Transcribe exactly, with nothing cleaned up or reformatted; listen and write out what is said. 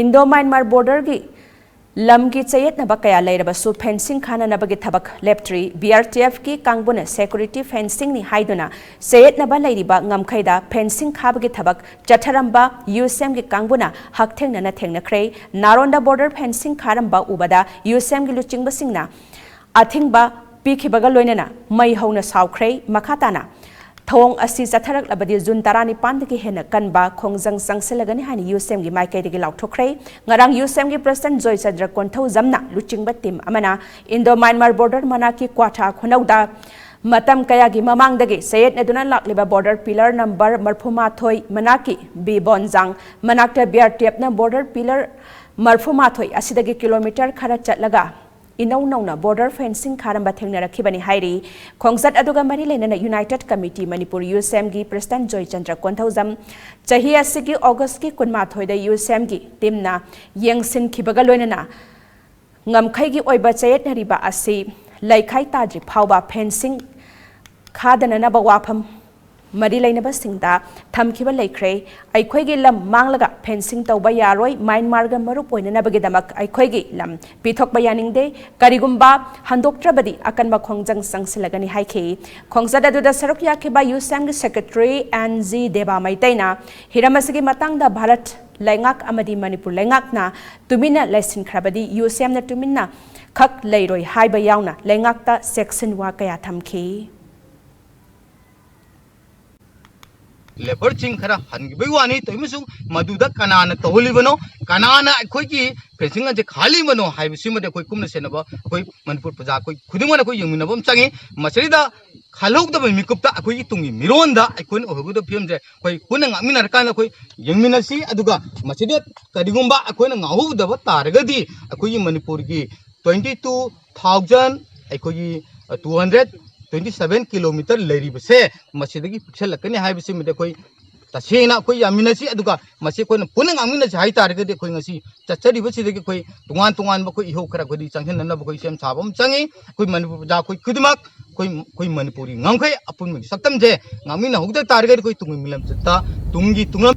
Indo Myanmar ꯕꯣꯔꯗꯔꯒꯤ ꯂꯝꯒꯤ ꯆꯌꯦꯠꯅꯕ ꯀꯌꯥ ꯂꯩꯔꯕꯁꯨ ꯐꯦꯟꯁꯤꯡ ꯈꯥꯅꯅꯕꯒꯤ ꯊꯕꯛ ꯂꯦꯞꯇ꯭ꯔꯤ꯫ ꯕꯤ ꯑꯥꯔ ꯇꯤ ꯑꯦꯐꯀꯤ ꯀꯥꯡꯕꯨꯅ ꯁꯦꯀ꯭ꯌꯨꯔꯤꯇꯤ ꯐꯦꯟꯁꯤꯡꯅꯤ ꯍꯥꯏꯗꯨꯅ ꯆꯌꯦꯠꯅꯕ ꯂꯩꯔꯤꯕ ꯉꯝꯈꯩꯗ ꯐꯦꯟꯁꯤꯡ ꯈꯥꯕꯒꯤ ꯊꯕꯛ ꯆꯠꯊꯔꯝꯕ ꯌꯨ ꯑꯦꯁ ꯑꯦꯝꯒꯤ ꯀꯥꯡꯕꯨꯅ ꯍꯛꯊꯦꯡꯅꯅ ꯊꯦꯡꯅꯈ꯭ꯔꯦ꯫ ꯅꯥꯔꯣꯟꯗ ꯕꯣꯔꯗꯔ ꯐꯦꯟꯁꯤꯡ ꯈꯥꯔꯝꯕ ꯎꯕꯗ ꯌꯨ ꯑꯦꯁ ꯑꯦꯝꯒꯤ ꯂꯨꯆꯤꯡꯕꯁꯤꯡꯅ ꯑꯊꯤꯡꯕ ꯄꯤꯈꯤꯕꯒ ꯂꯣꯏꯅꯅ ꯃꯩ ꯍꯧꯅ ꯁꯥꯎꯈ꯭ꯔꯦ꯫ ꯃꯈꯥ ꯇꯥꯅ ꯊꯧꯑꯣꯡ ꯑꯁꯤ ꯆꯠꯊꯔꯛꯂꯕꯗꯤ ꯖꯨꯟ ꯇꯔꯥꯅꯤꯄꯥꯟꯗꯒꯤ ꯍꯦꯟꯅ ꯀꯟꯕ ꯈꯣꯡꯖꯪ ꯆꯪꯁꯤꯜꯂꯒꯅꯤ ꯍꯥꯏꯅ ꯌꯨ ꯑꯦꯁ ꯑꯦꯝꯒꯤ ꯃꯥꯏꯀꯩꯗꯒꯤ ꯂꯥꯎꯊꯣꯛꯈ꯭ꯔꯦ꯫ ꯉꯔꯥꯡ ꯌꯨ ꯑꯦꯁ ꯑꯦꯝꯒꯤ ꯄ꯭ꯔꯁꯤꯗꯦꯟꯠ ꯖꯣꯏꯆꯟꯗ꯭ꯔ ꯀꯣꯟꯊꯧꯖꯝꯅ ꯂꯨꯆꯤꯡꯕ ꯇꯤꯝ ꯑꯃꯅ ꯏꯟꯗꯣ ꯃ꯭ꯌꯥꯟꯃꯥꯔ ꯕꯣꯔꯗꯔ ꯃꯅꯥꯛꯀꯤ ꯀ꯭ꯋꯥꯊꯥ ꯈꯨꯅꯧꯗ ꯃꯇꯝ ꯀꯌꯥꯒꯤ ꯃꯃꯥꯡꯗꯒꯤ ꯆꯌꯦꯠꯅꯗꯨꯅ ꯂꯥꯛꯂꯤꯕ ꯕꯣꯔꯗꯔ ꯄꯤꯂꯔ ꯅꯝꯕꯔ ꯃꯔꯐꯨ ꯃꯥꯊꯣꯏ ꯃꯅꯥꯛꯀꯤ ꯕꯤ ꯕꯣꯟꯖꯥꯡ ꯃꯅꯥꯛꯇ ꯕꯤ ꯑꯥꯔ ꯇꯤ ꯑꯦꯐꯅ ꯕꯣꯔꯗꯔ ꯄꯤꯂꯔ ꯃꯔꯐꯨ ꯃꯥꯊꯣꯏ ꯑꯁꯤꯗꯒꯤ ꯀꯤꯂꯣꯃꯤꯇꯔ ꯈꯔ ꯆꯠꯂꯒ ꯏꯅꯧ ꯅꯧꯅ ꯕꯣꯔꯗꯔ ꯐꯦꯟꯁꯤꯡ ꯈꯥꯔꯝꯕ ꯊꯦꯡꯅꯔꯛꯈꯤꯕꯅꯤ ꯍꯥꯏꯔꯤ꯫ ꯈꯣꯡꯆꯠ ꯑꯗꯨꯒ ꯃꯔꯤ ꯂꯩꯅꯅ united committee Manipur U S ꯑꯦꯝꯒꯤ ꯄ꯭ꯔꯁꯤꯗꯦꯟꯠ ꯖꯣꯏꯆꯟꯗ꯭ꯔ ꯀꯣꯟꯊꯧꯖꯝ ꯆꯍꯤ ꯑꯁꯤꯒꯤ ꯑꯣꯒꯁꯀꯤ ꯀꯨꯟꯃꯥꯊꯣꯏꯗ ꯌꯨ ꯑꯦꯁ ꯑꯦꯝꯒꯤ ꯇꯤꯝꯅ ꯌꯦꯡꯁꯤꯟꯈꯤꯕꯒ ꯂꯣꯏꯅꯅ ꯉꯝꯈꯩꯒꯤ ꯑꯣꯏꯕ ꯆꯌꯦꯠꯅꯔꯤꯕ ꯑꯁꯤ ꯂꯩꯈꯥꯏ ꯇꯥꯗ꯭ꯔꯤ ꯐꯥꯎꯕ ꯐꯦꯟꯁꯤꯡ ꯈꯥꯗꯅꯅꯕ ꯋꯥꯐꯝ ꯃꯔꯤ ꯂꯩꯅꯕꯁꯤꯡꯗ ꯊꯝꯈꯤꯕ ꯂꯩꯈ꯭ꯔꯦ꯫ ꯑꯩꯈꯣꯏꯒꯤ ꯂꯝ ꯃꯥꯡꯂꯒ ꯐꯦꯟꯁꯤꯡ ꯇꯧꯕ ꯌꯥꯔꯣꯏ꯫ ꯃ꯭ꯌꯥꯟꯃꯥꯔꯒ ꯃꯔꯨꯞ ꯑꯣꯏꯅꯅꯕꯒꯤꯗꯃꯛ ꯑꯩꯈꯣꯏꯒꯤ ꯂꯝ ꯄꯤꯊꯣꯛꯄ ꯌꯥꯅꯤꯡꯗꯦ꯫ ꯀꯔꯤꯒꯨꯝꯕ ꯍꯟꯗꯣꯛꯇ꯭ꯔꯕꯗꯤ ꯑꯀꯟꯕ ꯈꯣꯡꯖꯪ ꯆꯪꯁꯤꯜꯂꯒꯅꯤ ꯍꯥꯏꯈꯤ꯫ ꯈꯣꯡꯆꯠ ꯑꯗꯨꯗ ꯁꯔꯨꯛ ꯌꯥꯈꯤꯕ ꯌꯨ ꯑꯦꯁ ꯑꯦꯝꯒꯤ ꯁꯦꯀ꯭ꯔꯦꯇꯔꯤ ꯑꯦꯟ ꯖꯤ ꯗꯦꯕꯥ ꯃꯩꯇꯩꯅ ꯍꯤꯔꯝ ꯑꯁꯤꯒꯤ ꯃꯇꯥꯡꯗ ꯚꯥꯔꯠ ꯂꯩꯉꯥꯛ ꯑꯃꯗꯤ ꯃꯅꯤꯄꯨꯔ ꯂꯩꯉꯥꯛꯅ ꯇꯨꯃꯤꯟꯅ ꯂꯩꯁꯤꯟꯈ꯭ꯔꯕꯗꯤ ꯌꯨ ꯑꯦꯁ ꯑꯦꯝꯅ ꯇꯨꯃꯤꯟꯅ ꯈꯛ ꯂꯩꯔꯣꯏ ꯍꯥꯏꯕ ꯌꯥꯎꯅ ꯂꯩꯉꯥꯛꯇ ꯆꯦꯛꯁꯤꯟꯋꯥ ꯀꯌꯥ ꯊꯝꯈꯤ꯫ ꯂꯦꯕꯔꯁꯤꯡ ꯈꯔ ꯍꯟꯈꯤꯕꯒꯤ ꯋꯥꯅꯤ꯫ ꯇꯧꯔꯤꯕꯁꯨ ꯃꯗꯨꯗ ꯀꯅꯥꯅ ꯇꯧꯍꯜꯂꯤꯕꯅꯣ, ꯀꯅꯥꯅ ꯑꯩꯈꯣꯏꯒꯤ ꯐꯦꯟꯁꯤꯡ ꯑꯁꯦ ꯈꯥꯜꯂꯤꯕꯅꯣ ꯍꯥꯏꯕꯁꯤꯃꯗꯤ ꯑꯩꯈꯣꯏ ꯀꯨꯞꯅ ꯁꯦꯟꯅꯕ ꯑꯩꯈꯣꯏ ꯃꯅꯤꯄꯨꯔ ꯄ꯭ꯔꯖꯥ ꯑꯩꯈꯣꯏ ꯈꯨꯗꯤꯡꯃꯛꯅ ꯑꯩꯈꯣꯏ ꯌꯦꯡꯃꯤꯟꯅꯕ ꯑꯃ ꯆꯪꯉꯤ꯫ ꯃꯁꯤꯗ ꯈꯜꯍꯧꯗꯕ ꯃꯤꯀꯨꯞꯇ ꯑꯩꯈꯣꯏꯒꯤ ꯇꯨꯡꯒꯤ ꯃꯤꯔꯣꯟꯗ ꯑꯩꯈꯣꯏꯅ ꯑꯣꯏꯍꯧꯒꯗꯕ ꯐꯤꯕꯝꯁꯦ ꯑꯩꯈꯣꯏ ꯄꯨꯟꯅ ꯉꯥꯛꯃꯤꯟꯅꯔꯀꯥꯟꯗ ꯑꯩꯈꯣꯏ ꯌꯦꯡꯃꯤꯟꯅꯁꯤ꯫ ꯑꯗꯨꯒ ꯃꯁꯤꯗ ꯀꯔꯤꯒꯨꯝꯕ ꯑꯩꯈꯣꯏꯅ ꯉꯥꯛꯍꯧꯗꯕ ꯇꯥꯔꯒꯗꯤ ꯑꯩꯈꯣꯏꯒꯤ ꯃꯅꯤꯄꯨꯔꯒꯤ twenty two thousand ꯑꯩꯈꯣꯏꯒꯤ two hundred twenty seven kilometer ꯂꯩꯔꯤꯕꯁꯦ ꯃꯁꯤꯗꯒꯤ ꯄꯤꯛꯁꯜꯂꯛꯀꯅꯤ ꯍꯥꯏꯕꯁꯤꯃꯗꯤ ꯑꯩꯈꯣꯏ ꯇꯁꯦꯡꯅ ꯑꯩꯈꯣꯏ ꯌꯥꯃꯤꯟꯅꯁꯤ꯫ ꯑꯗꯨꯒ ꯃꯁꯤ ꯑꯩꯈꯣꯏꯅ ꯄꯨꯟꯅ ꯉꯥꯡꯃꯤꯟꯅꯁꯤ ꯍꯥꯏꯇꯥꯔꯒꯗꯤ ꯑꯩꯈꯣꯏ ꯉꯁꯤ ꯆꯠꯆꯔꯤꯕꯁꯤꯗꯒꯤ ꯑꯩꯈꯣꯏ ꯇꯣꯉꯥꯟ ꯇꯣꯉꯥꯟꯕ ꯑꯩꯈꯣꯏ ꯏꯍꯧ ꯈꯔ ꯑꯩꯈꯣꯏꯗꯤ ꯆꯪꯁꯤꯟꯅꯅꯕ ꯑꯩꯈꯣꯏ ꯁꯦꯝ ꯁꯥꯕ ꯑꯃ ꯆꯪꯉꯤ꯫ ꯑꯩꯈꯣꯏ ꯃꯅꯤꯄꯨꯔ ꯄ꯭ꯔꯖꯥ ꯑꯩꯈꯣꯏ ꯈꯨꯗꯤꯡꯃꯛ ꯑꯩꯈꯣꯏ ꯑꯩꯈꯣꯏ ꯃꯅꯤꯄꯨꯔꯒꯤ ꯉꯝꯈꯩ ꯑꯄꯨꯟꯕꯒꯤ ꯁꯛꯇꯝꯁꯦ ꯉꯥꯡꯃꯤꯟꯅꯍꯧꯗ ꯇꯥꯔꯒꯗꯤ ꯑꯩꯈꯣꯏ ꯇꯨꯡꯒꯤ ꯃꯤꯂꯝꯆꯠꯇ ꯇꯨꯡꯒꯤ ꯇꯨꯡꯂꯝ